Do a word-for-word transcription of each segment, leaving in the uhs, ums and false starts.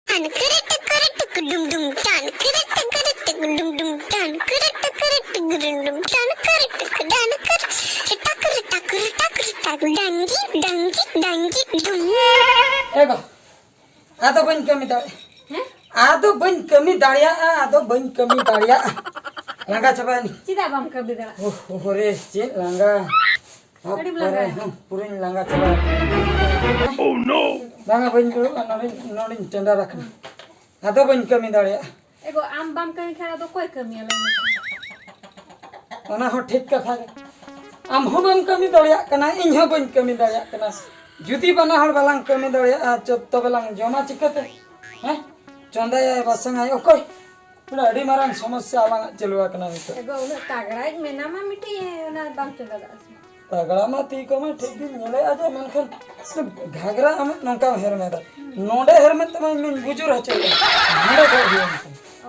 ᱴᱟᱱ ᱠᱤᱨᱤ ᱴᱤᱠᱤᱨᱤ ᱴᱤᱠ ᱰᱩᱢ ᱰᱩᱢ ᱴᱟᱱ ᱠᱤᱨᱤ ᱴᱤᱠᱤᱨᱤ ᱴᱤᱠ ᱰᱩᱢ ᱰᱩᱢ ᱴᱟᱱ ᱠᱤᱨᱤ ᱴᱤᱠᱤᱨᱤ ᱴᱤᱠ ᱰᱩᱢ ᱰᱩᱢ ᱴᱟᱱ ᱠᱤᱨᱤ ᱴᱤᱠ ᱰᱟᱱ ᱠᱤᱨᱤ ᱴᱟᱠ ᱴᱟᱠ ᱴᱟᱠ ᱰᱟᱝᱜᱤ ᱰᱟᱝᱜᱤ ᱰᱟᱝᱜᱤ ᱰᱩᱢ᱾ ᱮ ᱵᱟ, ᱟᱫᱚ ᱵᱟᱹᱧ ᱠᱟᱹᱢᱤ ᱫᱟᱲᱮᱭᱟᱜᱼᱟ᱾ ᱦᱮᱸ? ᱟᱫᱚ ᱵᱟᱹᱧ ᱠᱟᱹᱢᱤ ᱫᱟᱲᱮᱭᱟᱜᱼᱟ, ᱟᱫᱚ ᱵᱟᱹᱧ ᱠᱟᱹᱢᱤ ᱫᱟᱲᱮᱭᱟᱜᱼᱟ᱾ ᱞᱟᱸᱜᱟ ᱪᱟᱵᱟᱭᱮᱱᱟᱹᱧ᱾ ᱪᱮᱫᱟᱜ ᱵᱟᱢ ᱠᱟᱹᱢᱤ ᱫᱟᱲᱮᱭᱟᱜᱼᱟ? ᱳᱦ, ᱳᱦ ᱨᱮ, ᱪᱮᱫ ᱞᱟᱸᱜᱟ᱾ ᱟᱹᱰᱤᱢ ᱞᱟᱸᱜᱟᱭᱟ᱾ ᱦᱮᱸ, ᱯᱩᱨᱟᱹᱧ ᱞᱟᱸᱜᱟ ᱪᱟᱵᱟ ᱟᱠᱟᱱᱟ᱾ ᱵᱟᱝᱟ, ᱵᱟᱹᱧ ᱫᱩᱲᱩᱵᱼᱟ, ᱱᱚᱰᱮᱧ, ᱱᱚᱰᱮᱧ ᱴᱮᱸᱰᱟᱨ ᱟᱠᱟᱱᱟ᱾ ᱟᱫᱚ ᱵᱟᱹᱧ ᱠᱟᱹᱢᱤ ᱫᱟᱲᱮᱭᱟᱜᱼᱟ᱾ ᱮᱜᱳ, ᱟᱢ ᱵᱟᱢ ᱠᱟᱹᱢᱤ ᱠᱷᱟᱱ ᱟᱫᱚ ᱚᱠᱚᱭ ᱠᱟᱹᱢᱤᱭᱟ, ᱞᱟᱹᱭ ᱢᱮ? ᱚᱱᱟ ᱦᱚᱸ ᱴᱷᱤᱠ ᱠᱟᱛᱷᱟ ᱜᱮ᱾ ᱟᱢ ᱦᱚᱸ ᱵᱟᱢ ᱠᱟᱹᱢᱤ ᱫᱟᱲᱮᱭᱟᱜ ᱠᱟᱱᱟ, ᱤᱧ ᱦᱚᱸ ᱵᱟᱹᱧ ᱠᱟᱹᱢᱤ ᱫᱟᱲᱮᱭᱟᱜ ᱠᱟᱱᱟ᱾ ᱡᱩᱫᱤ ᱵᱟᱱᱟ ᱦᱚᱲ ᱵᱟᱞᱟᱝ ᱠᱟᱹᱢᱤ ᱫᱟᱲᱮᱭᱟᱜᱼᱟ, ᱪᱚ-, ᱛᱚᱵᱮ ᱞᱟᱝ ᱡᱚᱢᱟ ᱪᱤᱠᱟᱹᱛᱮ? ᱦᱮᱸ? ᱪᱚᱸᱫᱟᱭᱟᱭ, ᱵᱟᱥᱟᱝᱟᱭ ᱚᱠᱚᱭ? ᱢᱟᱱᱮ ᱟᱹᱰᱤ ᱢᱟᱨᱟᱝ ᱥᱚᱢᱚᱥᱥᱟ ᱟᱞᱟᱝᱟᱜ ᱪᱟᱹᱞᱩ ᱟᱠᱟᱱᱟ ᱱᱤᱛᱚᱜ᱾ ᱮᱜᱳ, ᱩᱱᱟᱹᱜ ᱛᱟᱜᱲᱟᱭ ᱢᱮᱱᱟᱢᱟ ᱢᱤᱫᱴᱤᱡ, ᱚᱱᱟ ᱵᱟᱢ ᱪᱚᱸᱫᱟ ᱫᱟᱲᱮᱭᱟᱜᱼᱟ ᱥᱮ? ᱛᱟᱜᱲᱟ ᱢᱟ ᱛᱤ ᱠᱚᱢᱟ ᱴᱷᱤᱠ ᱜᱤᱧ ᱧᱮᱞᱮᱫᱼᱟ ᱡᱮ, ᱢᱮᱱᱠᱷᱟᱱ ᱜᱷᱟᱜᱽᱨᱟ ᱟᱢᱟᱜ ᱱᱚᱝᱠᱟᱢ ᱦᱮᱨᱢᱮᱫᱟ᱾ ᱱᱚᱰᱮ ᱦᱮᱨᱢᱮᱫ ᱛᱟᱢᱟ ᱤᱧ ᱢᱟᱧ ᱵᱩᱡᱩᱨ ᱦᱚᱪᱚᱭᱮᱫᱼᱟ᱾ ᱱᱚᱰᱮ ᱠᱷᱚᱡ ᱦᱩᱭᱩᱜᱼᱟ᱾ ᱚ᱾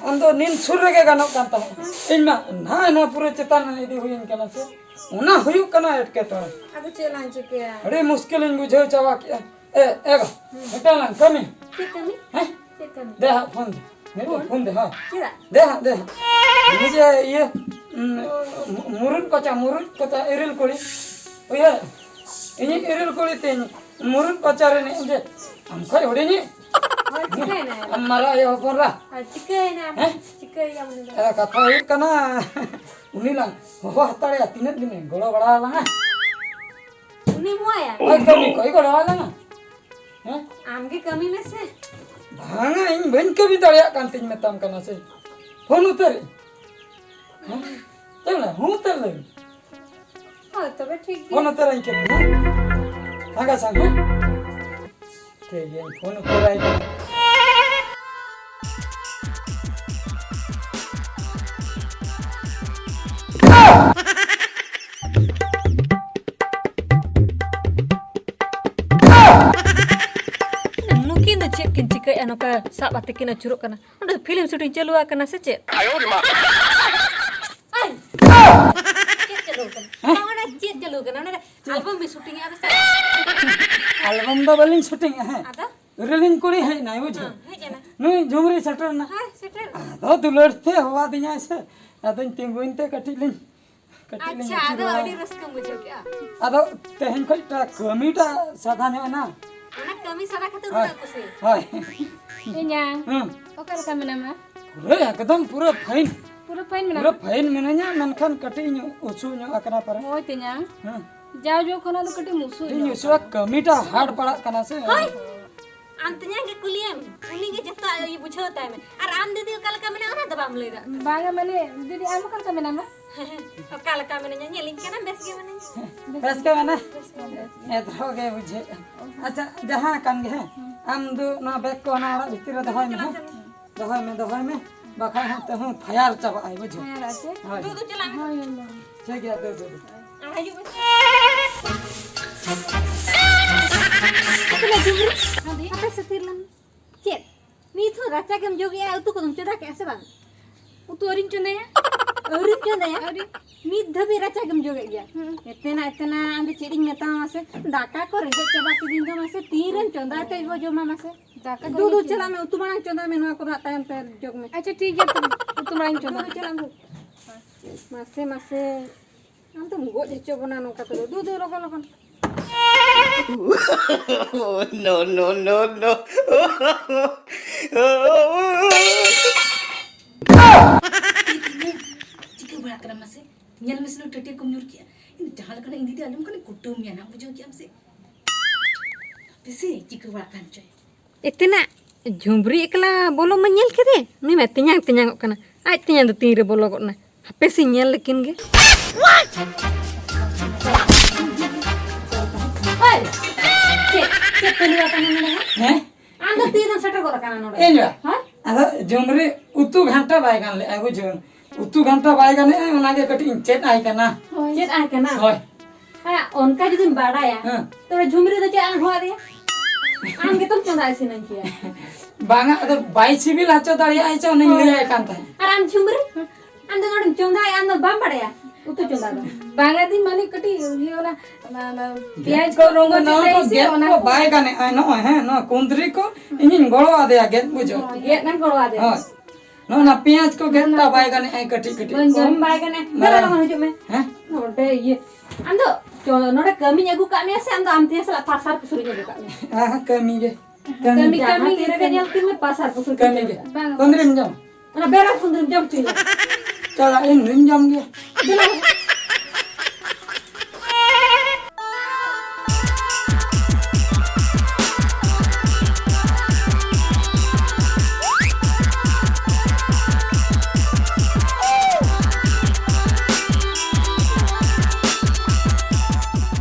ᱟᱢ ᱫᱚ ᱱᱤᱱ ᱥᱩᱨ ᱨᱮᱜᱮ ᱜᱟᱱᱚᱜ ᱠᱟᱱ ᱛᱟᱦᱮᱸᱫ᱾ ᱤᱧ ᱢᱟ ᱱᱟᱦᱟᱜ ᱱᱚᱣᱟ ᱯᱩᱨᱟᱹ ᱪᱮᱛᱟᱱ ᱨᱮ ᱤᱫᱤ ᱦᱩᱭᱟᱹᱧ ᱠᱟᱱᱟ ᱥᱮ᱾ ᱚᱱᱟ ᱦᱩᱭᱩᱜ ᱠᱟᱱᱟ ᱮᱴᱠᱮᱴᱚᱬᱮ᱾ ᱟᱫᱚ ᱪᱮᱫ ᱞᱟᱝ ᱪᱤᱠᱟᱹᱭᱟ? ᱟᱹᱰᱤ ᱢᱩᱥᱠᱤᱞᱤᱧ ᱵᱩᱡᱷᱟᱹᱣ ᱪᱟᱵᱟ ᱠᱮᱜᱼᱟ᱾ ᱮ, ᱮ ᱜᱚ, ᱦᱩᱸ᱾ ᱢᱤᱫᱴᱟᱝ ᱞᱟᱝ ᱠᱟᱹᱢᱤ᱾ ᱪᱮᱫ ᱠᱟᱹᱢᱤ? ᱦᱮᱸ? ᱪᱮᱫ ᱠᱟᱹᱢᱤ? ᱫᱮ ᱦᱟᱸᱜ ᱯᱷᱳᱱ ᱫᱮ᱾ ᱱᱤᱛᱚᱜ ᱯᱷᱳᱱ? ᱯᱷᱳᱱ ᱫᱮ, ᱦᱳᱭ᱾ ᱪᱮᱫᱟᱜ? ᱫᱮ ᱦᱟᱸᱜ, ᱫᱮ ᱦᱟᱸᱜ᱾ ᱩᱱᱤ ᱡᱮ ᱤᱭᱟᱹ, ᱩᱸ, ᱢᱩ-, ᱢᱩᱨᱩᱫ ᱠᱚᱪᱟ, ᱢᱩᱨᱩᱫ ᱠᱚᱪᱟ ᱤᱨᱤᱞ ᱠᱩᱲᱤ᱾ ᱩᱭᱦᱟᱹᱨ? ᱤᱧᱤᱡ ᱤᱨᱤᱞ ᱠᱩᱲᱤ ᱛᱤᱧ, ᱢᱩᱨᱩᱫ ᱠᱚᱪᱟ ᱨᱤᱱᱤᱡ ᱡᱮ, ᱟᱢ ᱠᱷᱚᱡ ᱦᱩᱰᱤᱧᱤᱡ᱾ ᱦᱳᱭ, ᱪᱤᱠᱟᱹᱭᱮᱱᱟᱭ? ᱟᱢ ᱢᱟᱨᱟᱝ ᱟᱭᱳ ᱦᱚᱯᱚᱱ ᱨᱟ᱾ ᱟᱨ ᱪᱤᱠᱟᱹᱭᱮᱱᱟᱭ? ᱦᱮᱸ? ᱪᱤᱠᱟᱹᱭᱮᱭᱟᱢ ᱩᱱᱤ ᱫᱚ? ᱟᱫᱚ ᱠᱟᱛᱷᱟ ᱦᱩᱭᱩᱜ ᱠᱟᱱᱟ, ᱩᱱᱤ ᱞᱟᱝ ᱦᱚᱦᱚ ᱦᱟᱛᱟᱲᱮᱭᱟ, ᱛᱤᱱᱟᱹᱜ ᱫᱤᱱᱮ ᱜᱚᱲᱚ ᱵᱟᱲᱟ ᱟᱞᱟᱝᱟ? ᱩᱱᱤ ᱦᱚᱦᱚᱣᱟᱭᱟ? ᱦᱳᱭ, ᱠᱟᱹᱢᱤ ᱠᱚᱭ ᱜᱚᱲᱚ ᱟᱞᱟᱝᱟ᱾ ᱦᱮᱸ? ᱟᱢ ᱜᱮ ᱠᱟᱹᱢᱤ ᱢᱮᱥᱮ᱾ ᱵᱟᱝᱟ, ᱤᱧ ᱵᱟᱹᱧ ᱠᱟᱹᱢᱤ ᱫᱟᱲᱮᱭᱟᱜ ᱠᱟᱱ ᱛᱤᱧ ᱢᱮᱛᱟᱢ ᱠᱟᱱᱟ ᱥᱮ᱾ ᱯᱷᱳᱱ ᱩᱛᱟᱹᱨ᱾ ᱦᱮᱸ? ᱪᱮᱫ ᱮᱢ ᱞᱟᱹᱭᱟ? ᱦᱩᱸ ᱩᱛᱟᱹᱨ ᱞᱟᱹᱭ ᱢᱮ᱾ ᱦᱳᱭ, ᱛᱚᱵᱮ ᱴᱷᱤᱠ ᱜᱮᱭᱟ᱾ ᱯᱷᱳᱱ ᱩᱛᱟᱹᱨᱟᱹᱧ ᱠᱟᱱᱟ, ᱦᱮᱸ? ᱥᱟᱸᱜᱟ ᱥᱟᱸᱜᱟ᱾ ᱴᱷᱤᱠ ᱜᱮᱭᱟ, ᱯᱷᱳᱱ ᱩᱛᱟᱹᱨᱟᱭ ᱠᱟᱱᱟ᱾ ᱱᱩᱠᱤᱱ ᱫᱚ ᱪᱮᱫ ᱠᱤᱱ ᱪᱤᱠᱟᱹᱭᱮᱫᱼᱟ? ᱱᱚᱝᱠᱟ ᱥᱟᱵ ᱟᱛᱮ ᱠᱤᱱ ᱟᱹᱪᱩᱨᱚᱜ ᱠᱟᱱᱟ᱾ ᱱᱚᱰᱮ ᱯᱷᱤᱞᱢ ᱥᱩᱴᱤᱝ ᱪᱟᱹᱞᱩ ᱟᱠᱟᱱᱟ ᱥᱮ ᱪᱮᱫ? ᱟᱭ! ᱪᱮᱫ ᱪᱟᱹᱞᱩ ᱟᱠᱟᱱᱟ? ᱦᱮᱸ? ᱱᱚᱰᱮ ᱪᱮᱫ ᱪᱟᱹᱞᱩ ᱟᱠᱟᱱᱟ? ᱱᱚᱰᱮ ᱪᱮᱫ? ᱟᱞᱵᱟᱢ ᱵᱤᱱ ᱥᱩᱴᱤᱝ ᱮᱫᱼᱟ ᱥᱮ? ᱟᱞᱵᱟᱢ ᱫᱚ ᱵᱟᱹᱞᱤᱧ ᱥᱩᱴᱤᱝ ᱮᱫᱼᱟ, ᱦᱮᱸ᱾ ᱟᱫᱚ? ᱨᱮᱞᱤᱧ ᱠᱩᱲᱤ ᱦᱮᱡ ᱮᱱᱟᱭ, ᱵᱩᱡᱷᱟᱹᱣ᱾ ᱦᱮᱸ, ᱦᱮᱡ ᱮᱱᱟ᱾ ᱱᱩᱭ ᱡᱷᱩᱢᱨᱤ ᱥᱮᱴᱮᱨ ᱮᱱᱟ᱾ ᱦᱮᱸ, ᱥᱮᱴᱮᱨ᱾ ᱟᱫᱚ ᱫᱩᱞᱟᱹᱲ ᱛᱮ ᱦᱚᱦᱚᱣᱟᱫᱤᱧᱟᱭ ᱥᱮ, ᱟᱫᱚᱧ ᱛᱤᱸᱜᱩᱭᱮᱱ ᱛᱮ ᱠᱟᱹᱴᱤᱡ ᱞᱤᱧ, ᱠᱟᱹᱴᱤᱡ ᱞᱤᱧ ᱟᱪᱪᱷᱟ, ᱟᱹᱪᱩᱨ ᱟᱫᱚ ᱵᱟᱲᱟᱭᱮᱱᱟ᱾ ᱟᱹᱰᱤ ᱨᱟᱹᱥᱠᱟᱹᱢ ᱵᱩᱡᱷᱟᱹᱣ ᱠᱮᱜᱼᱟ᱾ ᱟᱫᱚ ᱛᱮᱦᱮᱧ ᱠᱷᱚᱡ ᱴᱟ ᱠᱟᱹᱢᱤᱴᱟ ᱥᱟᱫᱷᱟ ᱧᱚᱜ ᱮᱱᱟ᱾ ᱚᱱᱟ ᱠᱟᱹᱢᱤ ᱥᱟᱫᱷᱟ ᱠᱷᱟᱹᱛᱤᱨ ᱦᱳᱭ, ᱩᱱᱟᱹᱜ ᱠᱩᱥᱤ᱾ ᱦᱳᱭ᱾ ᱮ ᱧᱟ, ᱦᱩᱸ᱾ ᱚᱠᱟ ᱞᱮᱠᱟ ᱢᱮᱱᱟᱢᱟ? ᱯᱩᱨᱟᱹ ᱮᱠᱫᱚᱢ ᱯᱩᱨᱟᱹ ᱯᱷᱟᱭᱤᱱ᱾ ᱯᱩᱨᱟᱹ ᱯᱷᱟᱭᱤᱱ ᱢᱮᱱᱟᱢᱟ? ᱯᱩᱨᱟᱹ ᱯᱷᱟᱭᱤᱱ ᱢᱤᱱᱟᱹᱧᱟ, ᱢᱮᱱᱠᱷᱟᱱ ᱠᱟᱹᱴᱤᱡ ᱤᱧ ᱩᱥᱩ ᱧᱚᱜ ᱟᱠᱟᱱᱟ ᱯᱟᱨᱟ᱾ ᱦᱳᱭ ᱛᱮᱧᱟᱝ᱾ ᱦᱮᱸ᱾ ᱡᱟᱣ ᱡᱚᱠᱷᱚᱱᱟᱜ ᱫᱚ ᱠᱟᱹᱴᱤᱡ ᱮᱢ ᱩᱥᱩ ᱤᱧ ᱧᱚᱜ ᱩᱥᱩᱣᱟ ᱟᱠᱟᱱᱟ᱾ ᱠᱟᱹᱢᱤᱴᱟ hard ᱯᱟᱲᱟᱜ ᱠᱟᱱᱟ ᱥᱮ᱾ ᱦᱳᱭ᱾ ᱟᱢ ᱛᱮᱧᱟᱝ ᱜᱮ ᱠᱩᱞᱤᱭᱮᱢ, ᱩᱱᱤ ᱜᱮ ᱡᱚᱛᱚ ᱟᱡ ᱵᱩᱡᱷᱟᱹᱣ ᱛᱟᱭ ᱢᱮ᱾ ᱟᱨ ᱟᱢ ᱫᱤᱫᱤ ᱚᱠᱟ ᱞᱮᱠᱟ ᱢᱮᱱᱟᱜᱼᱟ ᱚᱱᱟ ᱫᱚ ᱵᱟᱢ ᱞᱟᱹᱭ ᱫᱟ᱾ ᱵᱟᱝᱟ ᱢᱟᱱᱮ ᱫᱤᱫᱤ ᱟᱢ ᱚᱠᱟ ᱞᱮᱠᱟ ᱢᱮᱱᱟᱢᱟ? ᱚᱠᱟ ᱞᱮᱠᱟ ᱢᱮᱱᱟᱹᱧᱟ ᱧᱮᱞᱤᱧ ᱠᱟᱱᱟ ᱵᱮᱥ ᱜᱮ ᱢᱮᱱᱟᱹᱧᱟ᱾ ᱵᱮᱥ ᱜᱮ ᱢᱮᱱᱟ? ᱵᱮᱥ ᱜᱮ, ᱵᱮᱥ ᱜᱮ᱾ ᱮᱛᱨᱚ ᱜᱮ ᱵᱩᱡᱷᱟᱹᱜᱼᱟ᱾ ᱟᱪᱪᱷᱟ, ᱡᱟᱦᱟᱸ ᱠᱟᱱ ᱜᱮ ᱦᱮᱸ, ᱟᱢ ᱫᱚ ᱱᱚᱣᱟ bag ᱠᱚ ᱚᱱᱟ ᱚᱲᱟᱜ ᱵᱷᱤᱛᱤᱨ ᱨᱮ ᱫᱚᱦᱚᱭ ᱢᱮ ᱦᱮᱸ᱾ ᱫᱚᱦᱚᱭ ᱢᱮ, ᱫᱚᱦᱚᱭ ᱢᱮ, ᱵᱟᱠᱷᱟᱡ ᱦᱟᱸᱜ ᱛᱮᱦᱚᱸ ᱯᱷᱟᱭᱟᱨ ᱪᱟᱵᱟᱜᱼᱟᱭ, ᱵᱩᱡᱷᱟᱹᱣ? ᱦᱮᱸ, ᱟᱪᱪᱷᱟ᱾ ᱦᱳᱭ᱾ ᱫᱩ, ᱫᱩ, ᱪᱟᱞᱟᱜ ᱢᱮ᱾ ᱦᱳᱭ, ᱦᱳᱭ, ᱦᱳᱭ᱾ ᱴᱷᱤᱠ ᱜᱮᱭᱟ, ᱫᱩ, ᱫᱩ, ᱫᱩ᱾ ᱟᱨ ᱦᱤᱡᱩᱜ ᱢᱮ᱾ ᱟᱯᱮ ᱞᱮ ᱡᱩᱵᱽᱨᱤ? ᱦᱮᱸ, ᱫᱤ᱾ ᱟᱯᱮ ᱥᱮ ᱛᱤᱨᱞᱟᱹ? ᱪᱮᱫ? ᱱᱤᱛ ᱦᱚᱸ ᱨᱟᱪᱟ ᱜᱮᱢ ᱡᱚᱜᱮᱜᱼᱟ, ᱩᱛᱩ ᱠᱚᱫᱚᱢ ᱪᱚᱸᱫᱟ ᱠᱮᱜᱼᱟ ᱥᱮ ᱵᱟᱝ? ᱩᱛᱩ ᱟᱹᱣᱨᱤᱧ ᱪᱚᱸᱫᱟᱭᱟ᱾ ᱟᱹᱣᱨᱤᱢ ᱪᱚᱸᱫᱟᱭᱟ? ᱟᱹᱣᱨᱤ᱾ ᱱᱤᱛ ᱫᱷᱟᱹᱵᱤᱡ ᱨᱟᱪᱟ ᱜᱮᱢ ᱡᱚᱜᱮᱜ ᱜᱮᱭᱟ? ᱦᱩᱸ᱾ ᱮᱛᱮᱱᱟ, ᱮᱛᱮᱱᱟ, ᱟᱢ ᱫᱚ ᱪᱮᱫ ᱤᱧ ᱢᱮᱛᱟᱢᱟ ᱢᱟᱥᱮ? ᱫᱟᱠᱟ ᱠᱚ ᱨᱮᱸᱜᱮᱡ ᱪᱟᱵᱟ ᱠᱤᱫᱤᱧ ᱫᱚ ᱢᱟᱥᱮ, ᱛᱤᱨᱮᱢ ᱪᱚᱸᱫᱟᱭ ᱛᱮ ᱵᱚ ᱡᱚᱢᱟ ᱢᱟᱥᱮ? ᱫᱟᱠᱟ ᱫᱩ, ᱫᱩ, ᱠᱚᱧ ᱪᱟᱞᱟᱜ ᱢᱮ, ᱩᱛᱩ ᱢᱟᱲᱟᱝ ᱪᱚᱸᱫᱟᱭ ᱢᱮ, ᱱᱚᱣᱟ ᱠᱚᱫᱚ ᱦᱟᱸᱜ ᱛᱟᱭᱚᱢ ᱛᱮ ᱡᱚᱜᱽ ᱢᱮ᱾ ᱟᱪᱪᱷᱟ, ᱴᱷᱤᱠ ᱜᱮᱭᱟ, ᱛᱚᱵᱮ ᱩᱛᱩ ᱢᱟᱲᱟᱝ ᱤᱧ ᱪᱚᱸᱫᱟ᱾ ᱫᱩ, ᱫᱩ, ᱪᱟᱞᱟᱜ ᱢᱮ᱾ ᱢᱟᱥᱮ, ᱢᱟᱥᱮ, ᱟᱢ ᱫᱚᱢ ᱜᱚᱡ ᱦᱚᱪᱚ ᱵᱚᱱᱟ ᱱᱚᱝᱠᱟ ᱛᱮᱫᱚ᱾ ᱫᱩ, ᱫᱩ, ᱞᱚᱜᱚᱱ, ᱞᱚᱜᱚᱱ᱾ No, no, no, no. ᱪᱤᱠᱟᱹ ᱵᱟᱲᱟᱜ ᱠᱟᱱᱟ ᱢᱟᱥᱮ? ᱧᱮᱞ ᱢᱮᱥᱮ, ᱱᱚᱣᱟ ᱴᱟᱹᱴᱭᱟᱹ ᱠᱚᱢ ᱧᱩᱨ ᱠᱮᱜᱼᱟ᱾ ᱤᱧ ᱡᱟᱦᱟᱸ ᱞᱮᱠᱟᱱᱟᱜ ᱤᱧ ᱫᱤᱫᱤ ᱟᱸᱡᱚᱢ ᱠᱟᱱᱟ, ᱠᱩᱴᱟᱹᱢ ᱢᱮᱭᱟ ᱱᱟᱜ, ᱵᱩᱡᱷᱟᱹᱣ ᱠᱮᱜᱼᱟᱢ ᱥᱮ? ᱦᱟᱯᱮ ᱥᱮ, ᱪᱤᱠᱟᱹ ᱵᱟᱲᱟᱜ ᱠᱟᱱ ᱪᱚᱭ᱾ ᱮᱛᱮᱱᱟᱜ ᱡᱷᱩᱢᱨᱤ ᱮᱠᱞᱟ ᱵᱚᱞᱚ ᱢᱟ ᱧᱮᱞ ᱠᱮᱫᱮ, ᱩᱱᱤ ᱢᱟ ᱛᱮᱧᱟᱝ ᱛᱮᱧᱟᱝᱚᱜ ᱠᱟᱱᱟ᱾ ᱟᱡ ᱛᱮᱧᱟᱝ ᱫᱚ ᱛᱤᱱᱨᱮ ᱵᱚᱞᱚ ᱜᱚᱫ ᱱᱟ, ᱦᱟᱯᱮ ᱥᱮ ᱧᱮᱞ ᱞᱮᱠᱤᱱ ᱜᱮ᱾ ᱳᱭ! ᱪᱮᱫ, ᱪᱮᱫ ᱠᱚ ᱞᱟᱹᱭᱟ ᱠᱟᱱᱟ ᱱᱚᱰᱮ ᱦᱚᱸ? ᱦᱮᱸ? ᱟᱢ ᱫᱚ ᱛᱤᱨᱮᱢ ᱥᱮᱴᱮᱨ ᱜᱚᱫ ᱟᱠᱟᱱᱟ ᱱᱚᱰᱮ? ᱤᱧ ᱵᱟ? ᱦᱮᱸ? ᱟᱫᱚ ᱡᱷᱩᱢᱨᱤ ᱩᱛᱩ ᱜᱷᱟᱱᱴᱟ ᱵᱟᱭ ᱜᱟᱱ ᱞᱮᱜᱼᱟ, ᱵᱩᱡᱷᱟᱹᱣ᱾ ᱩᱛᱩ ᱜᱷᱟᱱᱴᱟ ᱵᱟᱭ ᱜᱟᱱᱮᱜᱼᱟ, ᱚᱱᱟᱜᱮ ᱠᱟᱹᱴᱤᱡ ᱤᱧ ᱪᱮᱫ ᱟᱭ ᱠᱟᱱᱟ᱾ ᱦᱳᱭ᱾ ᱪᱮᱫ ᱟᱭ ᱠᱟᱱᱟ? ᱦᱳᱭ᱾ ᱦᱮᱸ, ᱚᱱᱠᱟ ᱡᱩᱫᱤᱢ ᱵᱟᱲᱟᱭᱟ, ᱦᱮᱸ᱾ ᱛᱚᱵᱮ ᱡᱷᱩᱢᱨᱤ ᱫᱚ ᱪᱮᱫ ᱟᱢ ᱦᱚᱦᱚ ᱟᱫᱮᱭᱟ? ᱟᱢ ᱜᱮᱛᱚᱢ ᱪᱚᱸᱫᱟ ᱤᱥᱤᱱᱟᱹᱧ ᱠᱮᱭᱟ᱾ ᱵᱟᱝᱟ, ᱟᱫᱚ ᱵᱟᱭ ᱥᱤᱵᱤᱞ ᱦᱚᱪᱚ ᱫᱟᱲᱮᱭᱟᱜᱼᱟ ᱪᱮ, ᱚᱱᱟᱧ ᱦᱳᱭ᱾ ᱞᱟᱹᱭᱟᱭ ᱠᱟᱱ ᱛᱟᱦᱮᱸᱫ᱾ ᱟᱨ ᱟᱢ ᱡᱷᱩᱢᱨᱤ? ᱟᱢ ᱫᱚ ᱱᱚᱰᱮᱢ ᱪᱚᱸᱫᱟᱭᱟ, ᱟᱢ ᱫᱚ ᱵᱟᱢ ᱵᱟᱲᱟᱭᱟ? ᱩᱛᱩ ᱪᱚᱸᱫᱟ ᱫᱚ᱾ ᱵᱟᱝᱟ ᱫᱤ, ᱢᱟᱱᱮ ᱠᱟᱹᱴᱤᱡ ᱤᱭᱟᱹ ᱚᱱᱟ, ᱚᱱᱟ, ᱚᱱᱟ ᱯᱮᱸᱭᱟᱡᱽ ᱠᱚ ᱨᱚᱝᱜᱚ ᱱᱚᱣᱟ ᱴᱷᱤᱠ ᱠᱚ ᱞᱟᱹᱜᱤᱫ ᱥᱮ ᱜᱮᱫ ᱚᱱᱟ ᱠᱚ ᱠᱚ᱾ ᱵᱟᱭ ᱜᱟᱱᱮᱜᱼᱟ᱾ ᱱᱚᱜᱼᱚᱭ, ᱦᱮᱸ, ᱱᱚᱣᱟ ᱠᱩᱸᱫᱽᱨᱤ ᱠᱚ ᱤᱧᱤᱧ ᱜᱚᱲᱚ ᱟᱫᱮᱭᱟ ᱜᱮᱫ, ᱵᱩᱡᱷᱟᱹᱣ᱾ ᱦᱚᱸ, ᱜᱮᱫ ᱮᱢ ᱜᱚᱲᱚ ᱟᱫᱮᱭᱟ᱾ ᱦᱳᱭ᱾ ᱱᱚᱜᱼᱚ ᱱᱚᱣᱟ ᱯᱮᱸᱭᱟᱡᱽ ᱠᱚ ᱜᱮᱫ ᱫᱚ ᱵᱟᱭ ᱜᱟᱱᱮᱜᱼᱟ, ᱠᱟᱹᱴᱤᱡ ᱠᱟᱹᱴᱤᱡ ᱵᱟᱹᱧ ᱠᱚᱢ ᱜᱟᱱ, ᱵᱟᱭ ᱜᱟᱱᱮᱜᱼᱟ᱾ ᱢᱟᱨᱟᱝ᱾ ᱫᱮᱞᱟ ᱱᱚᱰᱮ ᱦᱤᱡᱩᱜ ᱢᱮ᱾ ᱦᱮᱸ? ᱱᱚᱰᱮ ᱤᱭᱟᱹ, ᱟᱢ ᱫᱚ ᱪᱚ, ᱱᱚᱰᱮ ᱠᱟᱹᱢᱤᱧ ᱟᱹᱜᱩ ᱠᱟᱜ ᱢᱮᱭᱟ ᱥᱮ ᱟᱢ ᱫᱚ ᱟᱢ ᱛᱮ ᱥᱟᱞᱟᱜ ᱯᱟᱥᱟᱨ ᱯᱩᱥᱩᱨᱤᱧ ᱟᱹᱜᱩ ᱠᱟᱜ ᱢᱮᱭᱟ? ᱟᱦᱟ, ᱠᱟᱹᱢᱤ ᱜᱮ᱾ ᱠᱟᱹᱢᱤ, ᱠᱟᱹᱢᱤ ᱡᱟᱦᱟᱸ ᱛᱤᱨᱮ ᱛᱤᱨᱮ ᱧᱮᱞ ᱠᱤᱱ ᱢᱮ, ᱯᱟᱥᱟᱨ ᱯᱩᱥᱩᱨ ᱠᱟᱹᱢᱤ ᱠᱤᱱ ᱜᱮ᱾ ᱟᱹᱜᱩ ᱠᱟᱜ ᱢᱮᱭᱟ᱾ ᱵᱟᱝ᱾ ᱠᱩᱸᱫᱽᱨᱤᱢ ᱡᱚᱢ? ᱚᱱᱟ ᱵᱮᱨᱮᱞ ᱠᱩᱸᱫᱽᱨᱤᱢ ᱡᱚᱢ ᱦᱚᱪᱚᱧᱟ᱾ ᱪᱟᱞᱟᱜ ᱤᱧ ᱫᱩᱧ ᱡᱚᱢ ᱜᱮᱭᱟ᱾ ᱫᱮᱞᱟ᱾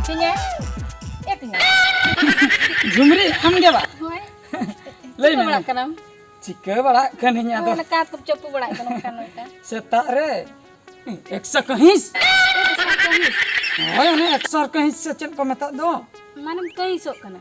ᱛᱤᱧᱟ? ᱮ ᱛᱤᱧᱟ? ᱡᱷᱩᱢᱨᱤ, ᱟᱢ ᱜᱮ ᱵᱟ? ᱦᱳᱭ᱾ ᱞᱟᱹᱭ ᱪᱤᱠᱟᱹ ᱢᱮ ᱵᱟᱲᱟᱜ ᱢᱟ᱾ ᱠᱟᱱᱟᱢ? ᱪᱤᱠᱟᱹ ᱵᱟᱲᱟᱜ ᱠᱟᱹᱱᱟᱹᱧ ᱟᱫᱚ᱾ ᱚᱱᱟ ᱠᱟᱨ ᱠᱚᱢ ᱪᱟᱯᱚ ᱵᱟᱲᱟᱜ ᱠᱟᱱᱟ ᱚᱱᱠᱟ ᱱᱚᱝᱠᱟ᱾ ᱥᱮᱛᱟᱜ ᱨᱮ ᱮᱠᱥᱚ ᱠᱟᱹᱦᱤᱥ᱾ ᱮᱠᱥᱚ ᱠᱟᱹᱦᱤᱥ? ᱦᱳᱭ, ᱚᱱᱮ ᱮᱠᱥᱚ ᱠᱟᱹᱦᱤᱥ ᱥᱮ ᱪᱮᱫ ᱠᱚ ᱢᱮᱛᱟᱜ ᱫᱚ᱾ ᱢᱟᱱᱮᱢ ᱠᱟᱹᱦᱤᱥᱚᱜ ᱠᱟᱱᱟ?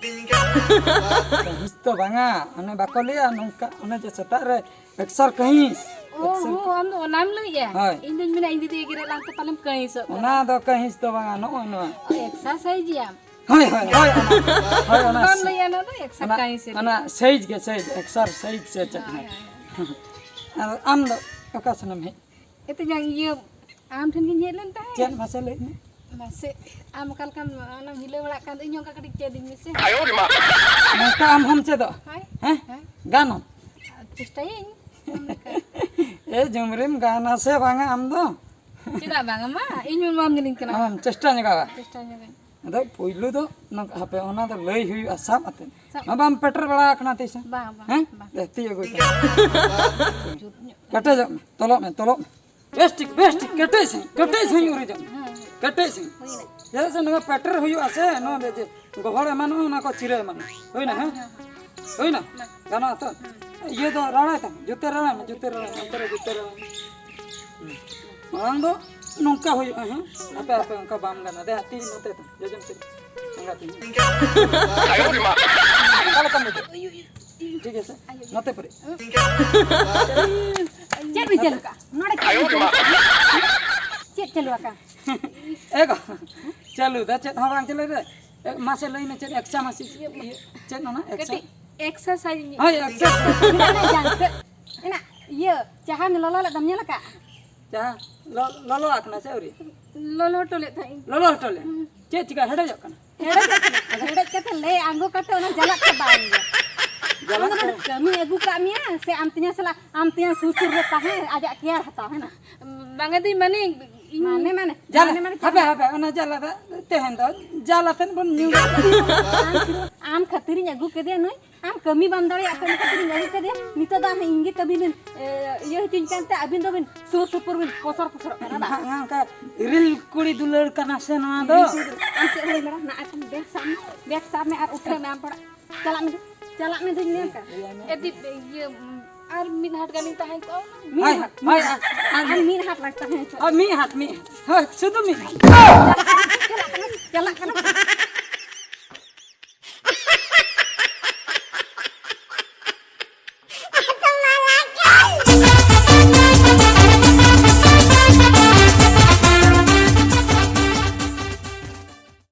ᱠᱟᱹᱦᱤᱥ ᱫᱚ ᱵᱟᱝᱟ, ᱚᱱᱮ ᱵᱟᱠᱚ ᱞᱟᱹᱭᱟ ᱱᱚᱝᱠᱟ, ᱚᱱᱮ ᱡᱮ ᱥᱮᱛᱟᱜ ᱨᱮ ᱮᱠᱥᱚ ᱠᱟᱹᱦᱤᱥ᱾ ᱚ ᱮᱠᱥᱚ ᱦᱚᱸ, ᱟᱢ ᱫᱚ ᱚᱱᱟᱢ ᱞᱟᱹᱭᱮᱜᱼᱟ? ᱦᱳᱭ᱾ ᱤᱧ ᱫᱩᱧ ᱢᱮᱱᱟ ᱤᱧ ᱫᱤᱫᱤ ᱮᱜᱮᱨᱮᱫ ᱞᱟᱝ ᱛᱮ ᱯᱟᱞᱮᱢ ᱠᱟᱹᱦᱤᱥᱚᱜ ᱠᱟᱱᱟ᱾ ᱚᱱᱟ ᱫᱚ ᱠᱟᱹᱦᱤᱥ ᱫᱚ ᱵᱟᱝᱟ, ᱱᱚᱜᱼᱚᱭ ᱱᱚᱣᱟ᱾ ᱮᱠᱥᱟᱨᱥᱟᱭᱤᱡᱽ ᱮᱭᱟᱢ? ᱦᱳᱭ, ᱦᱳᱭ, ᱦᱳᱭ, ᱚᱱᱟ, ᱦᱳᱭ, ᱚᱱᱟ ᱵᱟᱢ ᱥᱮ-, ᱞᱟᱹᱭᱟ ᱚᱱᱟ ᱫᱚ ᱮᱠᱥᱟᱨ ᱚᱱᱟ, ᱠᱟᱹᱦᱤᱥ ᱮᱱᱟ᱾ ᱚᱱᱟ ᱥᱟᱭᱤᱡᱽ ᱜᱮ, ᱥᱟᱭᱤᱡᱽ, ᱮᱠᱥᱟᱨ ᱥᱟᱭᱤᱡᱽ ᱥᱮ ᱪᱮᱫ? ᱦᱳᱭ, ᱦᱮᱸ᱾ ᱦᱳᱭ, ᱦᱳᱭ᱾ ᱟᱨ ᱟᱢ ᱫᱚ ᱚᱠᱟ ᱥᱮᱱᱮᱢ ᱦᱮᱡ? ᱮᱛᱮ ᱡᱟᱝ ᱤᱭᱟᱹ, ᱟᱢ ᱴᱷᱮᱱ ᱜᱤᱧ ᱦᱮᱡ ᱞᱮᱱ ᱛᱟᱦᱮᱸᱫ᱾ ᱪᱮᱫ ᱢᱟᱥᱮ ᱞᱟᱹᱭ ᱢᱮ? ᱢᱟᱥᱮ, ᱟᱢ ᱚᱠᱟ ᱞᱮᱠᱟᱢ, ᱚᱱᱟᱢ ᱦᱤᱞᱟᱹᱣ ᱵᱟᱲᱟᱜ ᱠᱟᱱ ᱫᱚ, ᱤᱧ ᱦᱚᱸ ᱚᱱᱠᱟ ᱠᱟᱹᱴᱤᱡ ᱪᱮᱫ ᱤᱧ ᱢᱮᱥᱮ᱾ ᱱᱚᱝᱠᱟ ᱟᱢ ᱦᱚᱸᱢ ᱪᱮᱫᱚᱜ? ᱦᱳᱭ᱾ ᱦᱮᱸ? ᱦᱮᱸ᱾ ᱜᱟᱱᱚᱜ? ᱪᱮᱥᱴᱟᱭᱟᱹᱧ᱾ ᱮ ᱡᱩᱢᱨᱤᱢ ᱜᱟᱱᱟ ᱥᱮ ᱵᱟᱝᱟ ᱟᱢ ᱫᱚ? ᱪᱮᱫᱟᱜ ᱵᱟᱝᱟ ᱢᱟ? ᱤᱧ ᱢᱟ ᱵᱟᱢ ᱧᱮᱞᱤᱧ ᱠᱟᱱᱟ᱾ ᱟᱢ ᱪᱮᱥᱴᱟ ᱧᱚᱜᱟ᱾ ᱪᱮᱥᱴᱟ ᱧᱚᱜᱟᱹᱧ᱾ ᱟᱫᱚ ᱯᱩᱭᱞᱩ ᱫᱚ ᱱᱚᱝᱠᱟ, ᱦᱟᱯᱮ, ᱚᱱᱟ ᱫᱚ ᱞᱟᱹᱭ ᱦᱩᱭᱩᱜᱼᱟ ᱥᱟᱵ ᱟᱛᱮ᱾ ᱥᱟᱵ᱾ ᱢᱟ ᱵᱟᱢ ᱯᱮᱴᱮᱨ ᱵᱟᱲᱟ ᱟᱠᱟᱱᱟ ᱛᱤᱥ ᱦᱚᱸ? ᱵᱟᱝ, ᱵᱟᱝ, ᱦᱮᱸ? ᱵᱟᱝ᱾ ᱫᱮ, ᱛᱤ ᱟᱹᱜᱩᱭ ᱛᱟᱢ᱾ ᱡᱩᱛ ᱧᱚᱜ᱾ ᱠᱮᱴᱮᱡᱚᱜ ᱢᱮ, ᱛᱚᱞᱚᱜ ᱢᱮ, ᱛᱚᱞᱚᱜ ᱢᱮ᱾ ᱵᱮᱥ ᱴᱷᱤᱠ, ᱵᱮᱥ ᱴᱷᱤᱠ, ᱠᱮᱴᱮᱡ ᱥᱟᱺᱦᱤᱡ, ᱠᱮᱴᱮᱡ ᱥᱟᱺᱦᱤᱡ ᱩᱨᱤᱡᱚᱜ ᱢᱮ᱾ ᱦᱮᱸ, ᱦᱮᱸ᱾ ᱠᱮᱴᱮᱡ ᱥᱟᱺᱦᱤᱡ᱾ ᱦᱩᱭᱱᱟ᱾ ᱪᱮᱫᱟᱜ ᱥᱮ ᱱᱚᱣᱟ ᱯᱮᱴᱮᱨ ᱦᱩᱭᱩᱜᱼᱟ ᱥᱮ, ᱱᱚᱣᱟ ᱫᱚ ᱪᱮᱫ ᱜᱚᱦᱚᱲ ᱮᱢᱟᱱᱚᱜᱼᱟ, ᱚᱱᱟ ᱠᱚ ᱪᱤᱨᱟᱹ ᱮᱢᱟᱱᱚᱜᱼᱟ᱾ ᱦᱩᱭᱱᱟ, ᱦᱮᱸ? ᱦᱮᱸ, ᱦᱮᱸ᱾ ᱦᱩᱭᱱᱟ? ᱢᱟ᱾ ᱜᱟᱱᱚᱜᱼᱟ ᱛᱚ? ᱦᱩᱸ᱾ ᱤᱭᱟᱹ ᱫᱚ ᱨᱟᱲᱟᱭ ᱛᱟᱢ, ᱡᱩᱛᱟᱹ ᱨᱟᱲᱟᱭ ᱢᱮ, ᱡᱩᱛᱟᱹ ᱨᱟᱲᱟᱭ ᱢᱮ, ᱚᱱᱛᱮ ᱨᱮ ᱡᱩᱛᱟᱹ ᱨᱟᱲᱟᱭ ᱢᱮ᱾ ᱦᱩᱸ᱾ ᱢᱟᱲᱟᱝ ᱫᱚ ᱱᱚᱝᱠᱟ ᱦᱩᱭᱩᱜᱼᱟ, ᱦᱮᱸ? ᱟᱯᱮ, ᱟᱯᱮ ᱚᱱᱠᱟ ᱵᱟᱢ ᱜᱟᱱᱟ᱾ ᱫᱮ, ᱛᱤ ᱱᱚᱛᱮ ᱛᱟᱢ, ᱡᱚᱡᱚᱢ ᱛᱤ᱾ ᱮᱸᱜᱟ ᱛᱤ᱾ ᱚᱠᱟ ᱞᱮᱠᱟᱢ ᱵᱩᱡᱷᱟᱹᱣ? ᱴᱷᱤᱠ ᱟᱪᱷᱮ, ᱱᱚᱛᱮ ᱯᱟᱹᱨᱤ᱾ ᱪᱮᱫ ᱵᱤᱱ ᱪᱟᱹᱞᱩ ᱠᱟᱜᱼᱟ? ᱱᱚᱰᱮ ᱪᱮᱫ ᱵᱤᱱ ᱪᱟᱹᱞᱩ ᱠᱟᱜᱼᱟ? ᱪᱮᱫ ᱞᱟᱠᱟ᱾ ᱮ ᱜᱚ, ᱪᱟᱹᱞᱩ ᱫᱟ ᱪᱮᱫ ᱦᱚᱸ ᱵᱟᱝ ᱪᱟᱹᱞᱩ ᱨᱮ᱾ ᱮ, ᱢᱟᱥᱮ ᱞᱟᱹᱭ ᱢᱮ ᱪᱮᱫ ᱮᱠᱥᱟ ᱢᱟᱥᱤ ᱤᱭᱟᱹ, ᱪᱮᱫ ᱚᱱᱟ ᱮᱠᱥᱟ? ᱠᱟᱹᱴᱤᱡ ᱮᱠᱥᱟᱨᱥᱟᱭᱤᱡᱽ ᱧᱚᱜ᱾ ᱦᱳᱭ, ᱮᱠᱥᱟᱨᱥᱟᱭᱤᱡᱽ᱾ ᱢᱟᱱᱮ ᱡᱟᱝ ᱛᱮᱫ᱾ ᱮᱱᱟ, ᱤᱭᱟᱹ, ᱪᱟᱦᱟᱢ ᱞᱚᱞᱚ ᱞᱮᱫ ᱫᱚᱢ ᱧᱮᱞ ᱟᱠᱟᱫ? ᱪᱟᱦᱟ ᱞᱚ-, ᱞᱚᱞᱚ ᱟᱠᱟᱱᱟ ᱥᱮ ᱟᱹᱣᱨᱤ? ᱞᱚᱞᱚ ᱦᱚᱴᱚ ᱞᱮᱫ ᱛᱟᱦᱮᱸᱫ ᱤᱧ᱾ ᱞᱚᱞᱚ ᱦᱚᱴᱚ ᱞᱮᱫ? ᱦᱩᱸ᱾ ᱪᱮᱫ ᱪᱤᱠᱟ ᱦᱮᱰᱮᱡᱚᱜ ᱠᱟᱱᱟ? ᱦᱮᱰᱮᱡ ᱠᱟᱛᱮ, ᱦᱮᱰᱮᱡ ᱠᱟᱛᱮ ᱞᱮ ᱟᱬᱜᱚ ᱠᱟᱛᱮ ᱚᱱᱟ ᱡᱟᱞᱟᱜ ᱪᱟᱵᱟᱭᱮᱱ ᱜᱮ᱾ ᱡᱟᱞᱟᱜ ᱟᱢ ᱫᱚ ᱪᱟᱵᱟ᱾ ᱠᱟᱹᱢᱤ ᱟᱹᱜᱩ ᱠᱟᱜ ᱢᱮᱭᱟ ᱥᱮ ᱟᱢ ᱛᱤᱧᱟ ᱥᱟᱞᱟᱜ, ᱟᱢ ᱛᱤᱧᱟ ᱥᱩᱨ ᱥᱩᱨ ᱨᱮ ᱛᱟᱦᱮᱸ, ᱟᱡᱟᱜ ᱠᱮᱭᱟᱨ ᱦᱟᱛᱟᱣ, ᱦᱮᱸ ᱱᱟ? ᱵᱟᱝᱟ ᱫᱤ, ᱢᱟᱱᱮ ᱤᱧ ᱢᱟᱱᱮ, ᱢᱟᱱᱮ, ᱡᱟᱞᱟ, ᱢᱟᱱᱮ, ᱢᱟᱱᱮ, ᱦᱟᱯᱮ, ᱦᱟᱯᱮ, ᱚᱱᱟ ᱡᱟᱞᱟ ᱫᱚ ᱛᱮᱦᱮᱧ ᱫᱚ ᱡᱟᱞᱟ ᱛᱮᱫ ᱵᱚᱱ ᱧᱩ᱾ ᱟᱢ, ᱟᱢ ᱠᱷᱟᱹᱛᱤᱨᱤᱧ ᱟᱹᱜᱩ ᱠᱮᱫᱮᱭᱟ ᱱᱩᱭ, ᱟᱢ ᱠᱟᱹᱢᱤ ᱵᱟᱢ ᱫᱟᱲᱮᱭᱟᱜ ᱠᱟᱱ ᱠᱷᱟᱹᱛᱤᱨᱤᱧ ᱟᱹᱜᱩ ᱠᱮᱫᱮᱭᱟ᱾ ᱱᱤᱛᱚᱜ ᱫᱚ ᱟᱢ ᱤᱧ ᱜᱮ ᱠᱟᱹᱢᱤ ᱵᱤᱱ, ᱮ, ᱤᱭᱟᱹ ᱦᱚᱪᱚᱧ ᱠᱟᱱᱛᱮ ᱟᱹᱵᱤᱱ ᱫᱚᱵᱤᱱ ᱥᱩᱨ ᱥᱩᱯᱩᱨ ᱵᱤᱱ ᱯᱚᱥᱚᱨ ᱯᱚᱥᱚᱨᱚᱜ ᱠᱟᱱᱟ ᱵᱟᱝ? ᱱᱟᱦᱟᱜ ᱚᱱᱠᱟ ᱨᱤᱞ ᱠᱩᱲᱤ ᱫᱩᱞᱟᱹᱲ ᱠᱟᱱᱟ ᱥᱮ ᱱᱚᱣᱟ ᱫᱚ? ᱟᱢ ᱪᱮᱫ ᱦᱚᱸ ᱵᱟᱢ ᱢᱮᱱᱟ, ᱱᱟ ᱟᱨ ᱵᱮᱜᱽ ᱥᱟᱵ ᱢᱮ, ᱵᱮᱜᱽ ᱥᱟᱵ ᱢᱮ ᱟᱨ ᱩᱴᱷᱟᱹᱣ ᱢᱮ ᱟᱢ ᱯᱟᱲᱟ᱾ ᱪᱟᱞᱟᱜ ᱢᱮ, ᱪᱟᱞᱟᱜ ᱢᱮ ᱫᱩᱧ ᱞᱟᱹᱭ ᱟᱢ ᱠᱟᱱᱟ᱾ ᱮ ᱫᱤ, ᱤᱭᱟᱹ, ᱟᱨ ᱢᱤᱫ ᱦᱟᱴ ᱜᱟᱱᱤᱧ ᱛᱟᱦᱮᱸ ᱠᱚᱜᱼᱟ᱾ ᱢᱤᱫ ᱦᱳᱭ, ᱦᱟᱴ, ᱦᱳᱭ, ᱟᱨ ᱟᱨ ᱢᱤᱫ ᱦᱟᱴ ᱞᱟᱝ ᱛᱟᱦᱮᱸ ᱦᱚᱪᱚᱜᱼᱟ᱾ ᱟᱨ ᱢᱤᱫ ᱦᱟᱴ, ᱢᱤᱫ ᱦᱟᱴ᱾ ᱦᱳᱭ, ᱥᱩᱫᱷᱩ ᱢᱤᱫ ᱦᱟᱴ᱾ ᱪᱟᱞᱟᱜ ᱠᱟᱱᱟ, ᱪᱟᱞᱟᱜ ᱠᱟᱱᱟ᱾